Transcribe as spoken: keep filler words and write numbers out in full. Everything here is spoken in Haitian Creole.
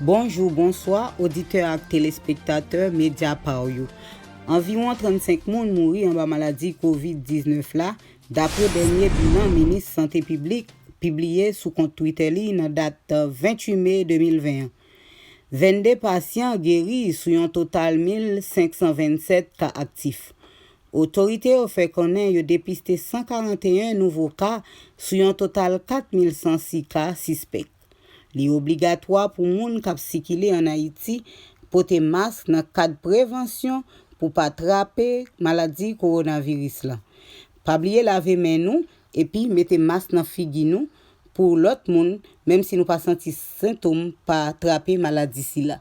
Bonjou, bonswa, oditè ak telespektatè Mediapart yo. Anviwon trannsenk moun mouri anba maladi kovid diznèf la, dapre dènye bilan minis sante piblik pibliye sou kont Twitter li nan dat venntuit me de mil ven an. Vennde pasyan geri sou yon total mil senk san vennsèt ka aktif. Otorite yo fè konnen yo depiste san karanteyen nouvo ka sou yon total kat mil san sis ka sispèk. Li obligatwa pou moun k ap sikile ann Ayiti pote mask nan kad prevansyon pou pa trape maladi kowonaviris la. Pa bliye lave men nou epi mete mask nan figi nou pou lòt moun, menm si nou pa santi sentòm pa trape maladi sila.